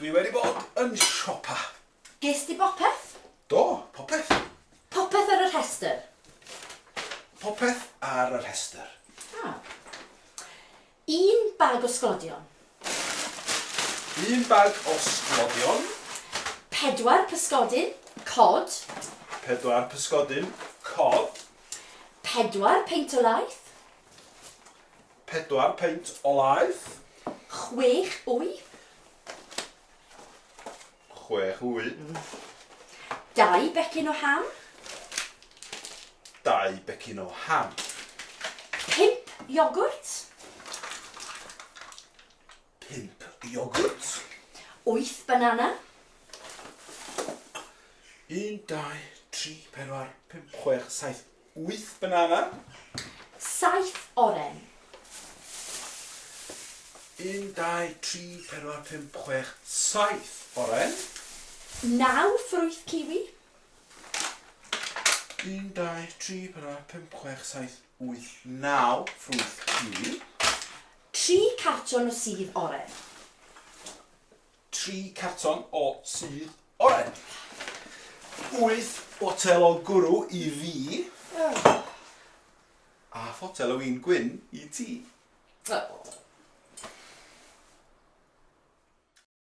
Dwi wedi bod yn siopa. Ges di bopeth? Do, popeth. Popeth ar y rhestr? Popeth ar y rhestr. Ah. Un bag o sglodion. Un bag o sglodion. Pedwar pysgodyn, cod. Pedwar pysgodyn, cod. Pedwar peint o laeth. Pedwar peint o laeth. Chwech wy. Chwech wy. Dau becyn o ham. Dau becyn o ham. Pump iogwrt. Pump iogwrt. Wyth banana. Un, dau, tri, pedwar, pump, chwech, saith, wyth banana. Saith oren. Un, dau, tri, pedwar, pump, chwech, saith oren. Naw ffrwyth kiwi. Un, dau, tri, pedwar, pump, chwech, saith, wyth, naw ffrwyth kiwi. Tri carton o sudd oren. Tri carton o sudd oren. Wyth botel o gwrw i fi. A photel o win gwyn i ti. Oh.